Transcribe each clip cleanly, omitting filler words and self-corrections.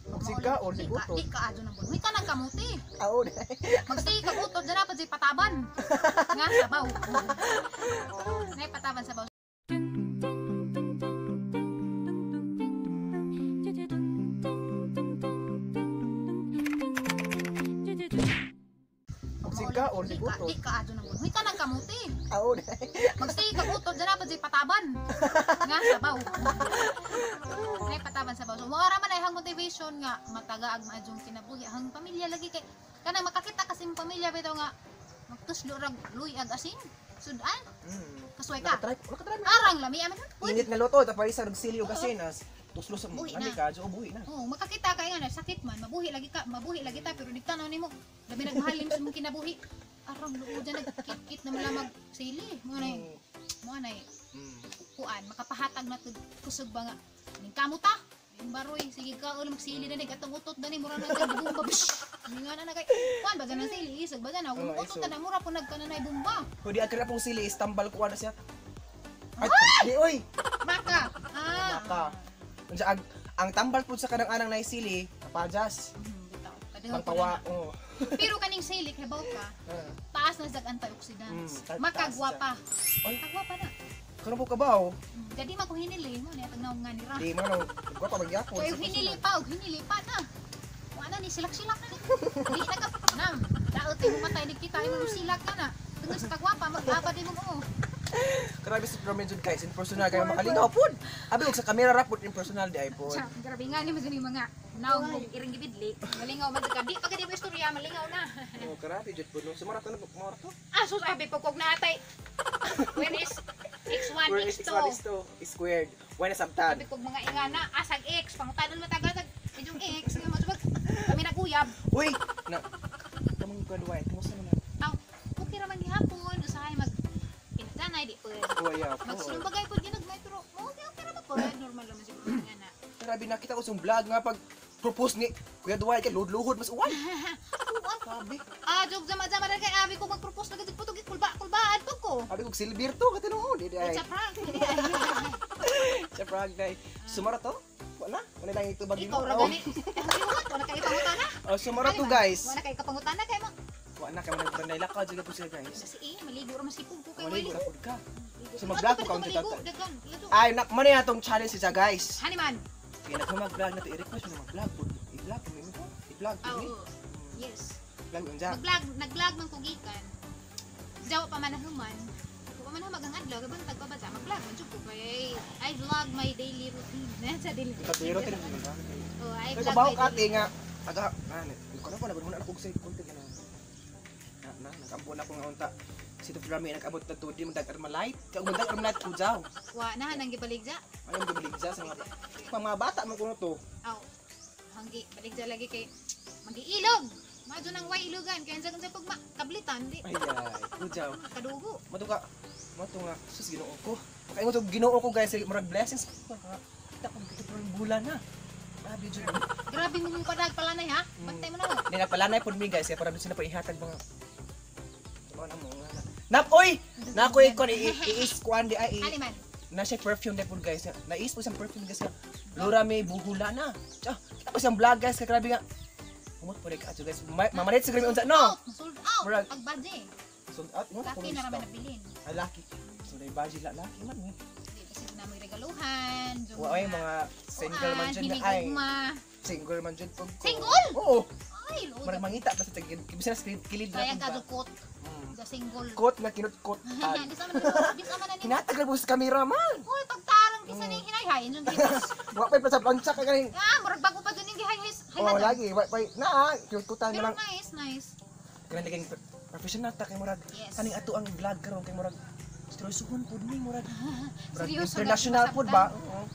Magsika or sigutot. Di ka adyo ng buwan. Huy ka nagkamuti. Ao di. Magsige ka utot dyan pa di pataban. Nga sabaw. Nay pataban sabaw. Magsika or sigutot. Di ka adyo ng buwan. Huy ka nagkamuti. Ao di. Magsige ka utot dyan pa di pataban. Nga sabaw. Nay pataban sabaw. So mao ra man ay hang motivation nga matagaag maadyong kinabuhi hang pamilya lagi kay kanang makakita kasi imong pamilya bitaw nga magtuslo rag luy ag asin. Sudan, kasuway ka. Nakatry, nakatry. Arang lami amin. Uy, Init na luto, tapos isa nagsilyo kasi nas tuslo sa Buhi ano na. ka, jo buhi na. Oh, makakita kay nga na sakit man, mabuhi lagi ka, mabuhi lagi ta pero dikta nimo. Labi nagmahalim sa imong kinabuhi. Arang luo dyan nagkit-kit na malamag sili. Mo na mo na kuan makapahatag na tud kusog ba nga ning kamuta. Ning baroy sige ka ulo magsili na nig atong utot dani mura na kay bumba. Nga na na kay kuan ba ganang sili isog ba gana Oo, utot isog. na mura po nagkananay bumba. Kung di agad pong sili is tambal ko na siya. Ay, di oy. Maka. Ah. Maka. Unsa ang tambal po sa kanang anang naisili, kapajas. Bitaw. Kadihok ko Pangpawa, na. oh. Pero kaning sili kay baw ka, taas na sa antioxidants. Taas Makagwapa. Ay. Makagwapa na. Karon po kabaw. Jadi man ko hinili mo niya tagnaw nga nira. Di mo no, gwapa magyapon. Kay hinili pa og hinili pa na. Wala ni silak-silak na ni. Di na ka nam. Daot mo matay di kita imo silak na na. Tungod sa kagwapa mag-aba di mo mo. Grabe si Roman jud guys, in personal kayo makalingaw pud. Abi og sa camera ra pud in personal di ay pud. Sa grabe nga ni mo mga naong og iring gibidli. Malingaw man ka di pa ka di mo istorya malingaw na. Oh, grabe jud pud no. Sumara to na mo to. Ah sus abi pag kog naatay. When is x1 Where is x2? x1 x2 squared? Why na sabtan? Sabi kog mga ingana asag x pangutanon matagal inyong x nga masubag kami naguyab. Uy, na kamong graduate, kumusta naman? Aw, okay ra man gihapon usahay mag pinadanay di po. Oh, yeah. po. Magsulong bagay po ginagmay pero okay okay ra ba po normal ra man siguro nga na. Grabe nakita ko sa vlog nga pag propose ni Kuya Dwight kay luhod-luhod mas uwan. Grabe. Ah, jog jama-jama ra kay abi ko mag-propose na gid po to kulba kulbaan po ko. Abi kog silver to katinuod di ay. It's a prank. Sa prank day. Sumara to? Wala. Wala lang ito bagi Ikaw ra gani. Wala kay pangutana. Oh, sumara to guys. Wala kay kapangutana kay mo. Wala kay man nagbanday lakaw jud po sila guys. Kasi eh maligo ra man si ko kay Maligo wali. ra pud ka. So, mag-vlog ko kaunti tata. tata. Ay, nak man na atong challenge siya guys. Hani man. Kaya nagmag-vlog na to i-request mo mag-vlog pud. I-vlog mo mo. I-vlog Oh, mo. yes. Vlog unja. Mag-vlog, nag-vlog man ko gikan. Jawa pa man human. Kung pa man humagang adlaw, gabang tagpabasa, mag-vlog man jud ko kay I vlog my daily routine. Sa daily routine. Pero tin. Oh, I Kay vlog kabaw my ka ate daily. nga aga ano ko na ko na ako sa content na. Na na nag-ampo na ko nga unta. Si Tito Rami nag-abot na to di mo dag armalite. Kag mo dag armalite ko jaw. Wa na nang gibaligja. Ayaw gibaligja sa mga pa mga bata man kuno to. Aw. Hanggi baligja lagi kay magiilog. Madyo nang way ilugan kay unsa unsa pag kablitan di Ay ay, kujaw. kadugo. Mato ka. Mato nga sus Ginoo ko. Makaingon to Ginoo ko guys, murag blessings ko. Kita ko kita pero bulan na. Grabe jud. Grabe mo mong padag pala na ha. Bantay mo na. Hindi na pala na pod mi guys, kaya para doon sila pa ihatag mga mga mo nga. Nap oy! Nakoy kon i-is kuan di ay Ani man. na siya perfume na po guys. Nais po siyang perfume guys. Lura may buhula na. Tiya, kita ko siyang vlog guys. Kaya grabe nga. Humot po rin ka guys. Mamalit siguro may unsa no. Out, sold out. Murag- Ag budget. Sold out. Mo Laki na raman nabilin. Ay laki. So na budget la laki man eh. Di kasi na may regaluhan. Yung Wa ay mga single man jud na ay. hinigugma. Single man jud pag ko. Single? Oo. Ay, lord. Murag mangita basta tag bisan sa kilid Kaya na ka ba. dukot. Sa single. Kot nga kinut-kot. Di sa man di sa man na ni. Hinatag ra po sa camera man. Uy, pagtarang kisa ning hinayhay yung gitos. Wa pa sa plancha ka ganing. Ah, murag bago pa dun yung gihay-hay. Oh, lagi wa pa na kinut-kutan Pero na lang. nice, nice. Kanang laging professional ta kay murag. Yes. Kaning ato ang vlog karon kay murag seryosohon pud ni murag. Murag Seryoso, international pud ba? masabtan. Oo.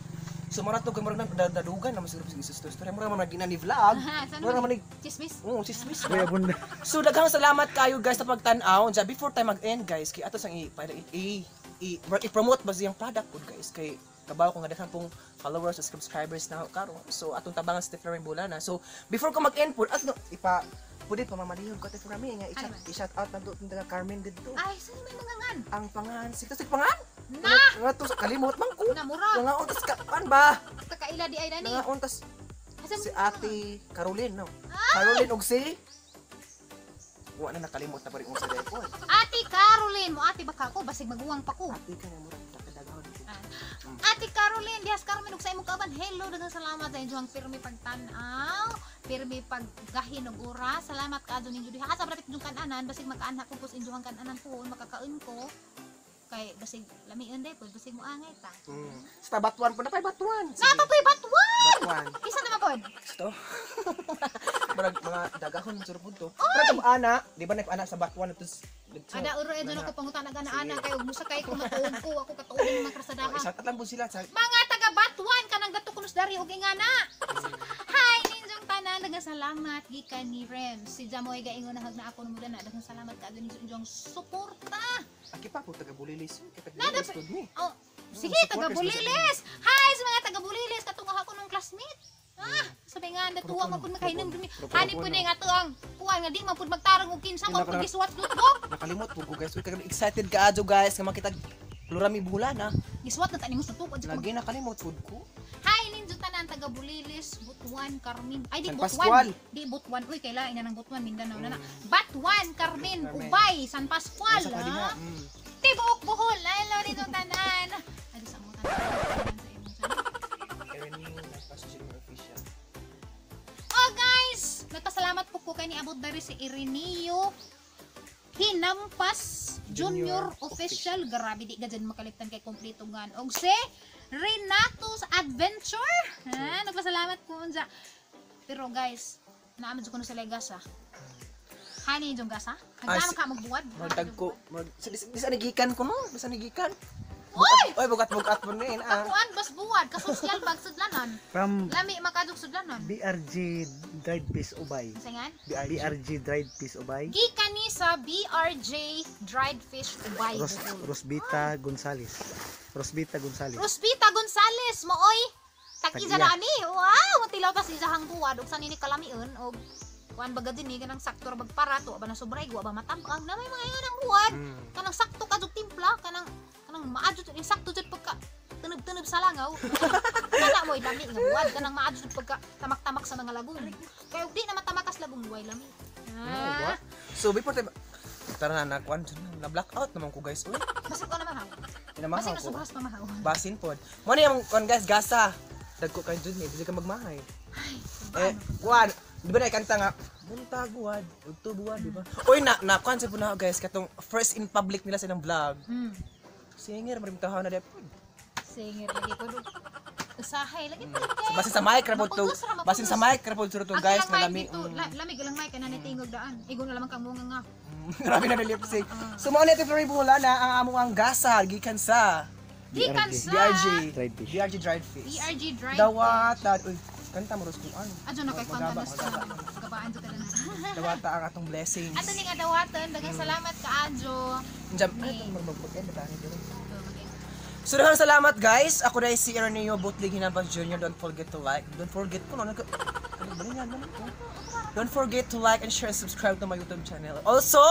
So murag to kay murag dadugan naman siguro sa story. Murag man gina ni vlog. Saan Murag naman ni Chismis. Oo, si Swiss. Kuya Bunda. So daghang salamat kayo guys sa pagtan-aw. Unsa before time mag-end guys, kay ato sang i para i, i, i-promote ba siyang product pud guys kay kabaw ko nga daghan pong followers at subscribers na karon. So atong tabangan si Tiffany Bulana. So before ko mag-end pud ato ipa pud pamamalihog ko Tiffany nga Ano man? i-shout out na do taga Carmen didto. Ay, saan may mga ngan? Ang pangan, sikto sig pangan. Na! Nga to sa kalimot man ko. Namura. Nangaon tas ka kan ba? Kakaila di ay nani. Nangaon tas Si Ate Caroline, no? Caroline og si wa na nakalimot na pa rin unsa dahil po. Ate Caroline, mo ate baka ko basig maguwang pa ko. Ate ka na murag nakadaghan. Ate Caroline, dihas Carmen ug sa imong kauban. Hello, daghang salamat sa inyong pirmi pagtan-aw, pirmi paggahin og oras. Salamat kaadto ninyo diha. Asa prapit inyong kananan, basig makaanha ko pus inyong kananan po, makakaon ko. Kay basig lamion day po, basig mo angay ta. Sa batuan po na pay batuan. Napa po'y batuan. Batuan. Isa naman pod. Gusto? Murag mga dagahon sur pud to. Pero itong ana, di ba nag-ana sa batuan ito? Ada uro eh, doon ako pangutan aga na ana kay ug musa kay ko matuog ko, ako katuog ng mga krasadaha. Isa lang po sila sa Mga taga Batuan kanang dato kunos dari og ingana. Hi ninyong tanan, daghang salamat gikan ni Rem. Si Jamoy gaingon na hag na ako numuda na, daghang salamat kaadto ninyo inyong suporta. Aki pa po taga Bulilis. Kay taga Nada Bulilis pud mi. Oh, sige, taga Bulilis. Hi sa mga taga Bulilis katong ako nung classmate. Ah, sabi nga natuwa man pud makahinom dumi. Hani pud nga ato ang kuan nga di man pud magtarong og kinsa man pud gisuwat notebook. Nakalimot po ko guys. Uy, kag excited ka adyo guys nga makita Plurami Buholana. Gisuwat na ta nimo sa tukod. Lagi nakalimot pud ko. Hi ninyo tanan taga Bulilis, Butuan, Carmen. Ay di San Butuan. Pascual. Di Butuan. Uy, kaila ina ng Butuan Mindanao na na. Batuan, Carmen, Ubay, San Pascual. Sa kadiha. Tibuok Bohol. Hello ninyo tanan. Ay sa mo tanan sa imong channel. Erening Nagpaso Junior Official. Oh guys, nagpasalamat po ko kay niabot diri si Ireneo Hinampas Junior Official. Grabe di ka dyan makaliptan kay kompleto ngan. Og si Renato's Adventure. Ha, nagpasalamat ko unsa. Pero guys, naaman jud ko na sa gasa. Hani yung gasa? Ay, Nagdama ka magbuwad. Magdag ko, mag bisa nagikan ko no, bisa nagikan. Oy! Oy, bugat-bugat mo ni ah. Kakuan bas buwad, kasosyal bag sudlanan. From Lami makadug sudlanan. BRG Dried Fish Ubay. Singan? BRG Dried Fish Ubay. Gikan ni sa BRJ Dried Fish Ubay. Bohol. Rosbita Gonzales. Rosbita Gonzales. Rosbita Gonzales, mooy. Tag-isa Tag-iya. na ani. Wow, tilaw ta sa isahang buwad ug sa nini kalamion og kuan baga din ni kanang sakto ra bagpara to ba na sobra igwa ba matamang na may mga ingon ang buwad. Kanang sakto ka jud timpla, kanang kanang maadyo jud sakto jud pagka tunob-tunob sa langaw. Kana mo'y lami nga buwad, kanang maadyo jud pagka tamak-tamak sa mga lagong. Kay og di na matamakas lagong way lami. Ah, So before tayo tara na nakuan na blackout naman ko guys. Uy, basig ko na mahaw. pinamahaw Basig na ko. sobras pa mahaw. Basin pod. Mo ni ang kuan guys gasa. Dagko kay jud ni, di ka magmahay. Ay, Eh, kuan, di ba na kanta nga buntag buwad, udto buwad, di ba? Uy, na na kuan sa na guys katong first in public nila sa ilang vlog. Singer marim tahaw na depod. Singer lagi ko. Usahay lagi po kay. Basin sa mic ra pod to. Mapugos ra, mapugos. Basin sa mic ra pod to Ang guys ilang na mic lami. dito, lamig ilang mic kana tingog daan. Igo na lamang kang munga nga. Grabe na lip sync. So mao na ito Florrie Buholana ang among ang gasa gikan sa Gikan sa BRG Dried fish. BRG Dried Fish. BRG Dried. Dawata. Uy, kanta mo ros kung ano. Adyo na kay Magaba, kanta na sa magaba. gabaan jud ka na. Dawata ang atong blessings. Ato ning adawatan, daghang salamat ka Adjo. Jam, Ni- ay, mag-end na tayo dito. So, daghang salamat guys. Ako na si Erneo Butlig Hinabas Jr. Don't forget to like. Don't forget ko no. Ano ba yan? Ano ko? Don't forget to like and share and subscribe to my YouTube channel. Also,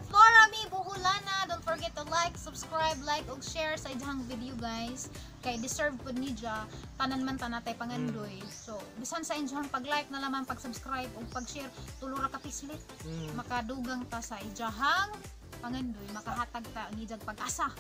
Flora Mi Buholana, don't forget to like, subscribe, like ug share sa ijang video guys. Kay deserve pud ni Ja, tanan man tanatay pangandoy. So, bisan sa inyong pag-like na lamang, pag-subscribe ug pag-share, tulo ra ka pislit. Makadugang ta sa ijahang pangandoy, makahatag ta ni jag pag-asa.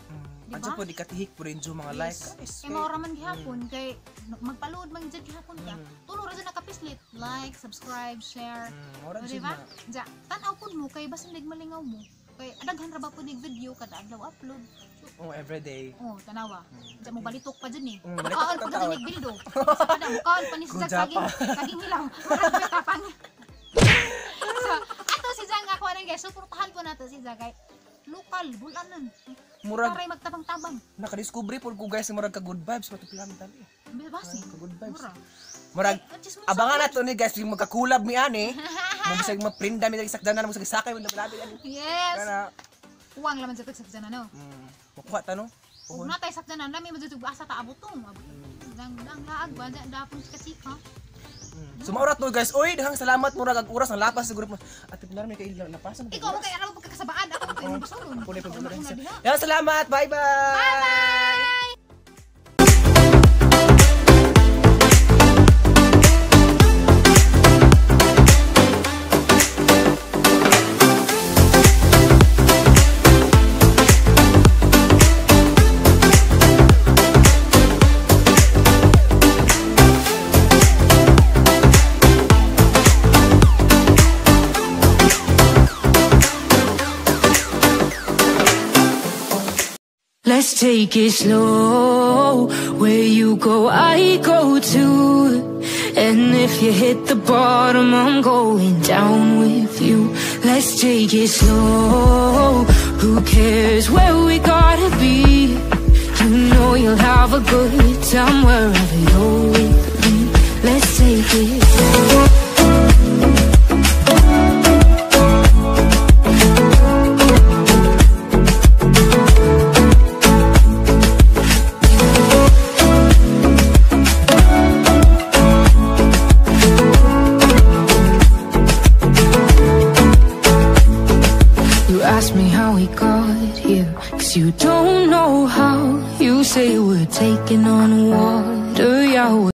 Di adyo ba? po di katihik po rin yung mga like Yes. guys. Kay maura man gihapon kay magpaload man jud gihapon ka. Tulo ra jud nakapislit. Like, subscribe, share. Maura O, jud di ba? na. Ja, tan-aw pud mo kay basin lig malingaw mo. Kay adaghan ra ba pud nig video kada adlaw upload. Oh, every day. Oh, tanawa. Ja mo balitok pa dyan eh. Balitok Kaon pa pa dyan taon. nig bildo. Sa kada mo kaon pa ni si Kung Jag saging, saging hilaw. Murag may tapang. So, ato si Jang ako rin guys, suportahan po nato si Jag kay lokal bulanan. Murag Taray magtabang-tabang. nakadiscover po ko guys murag ka good vibes matuplan tali. Basi. Ka good vibes. Mura. Murag Ay, chismosa abangan po. nato ni guys yung magkakulab mi ani. Mo bisag maprinda mi dali sakdanan mo sakay mo labi ani. Yes. Kana Uwang laman sa sakdanan no. Makuha ta no. Ug natay sakdanan lami mo jud asa ta abutong. Abutong. Dang dang laag ba dapon chika-chika. So maurat no guys. Oy, daghang salamat murag ag oras ang lapas siguro mo. Ate pilar may kay lapasan. Ikaw mo kay araw pagkakasabaan ako kay mo basulon. Puli Ikaw puli. na diha. Daghang salamat. Bye bye. Bye bye. Let's take it slow. Where you go, I go too. And if you hit the bottom, I'm going down with you. Let's take it slow. Who cares where we gotta be? You know you'll have a good time wherever you're with me. Let's take it slow. You ask me how we got here, 'cause you don't know how. You say we're taking on water, yeah.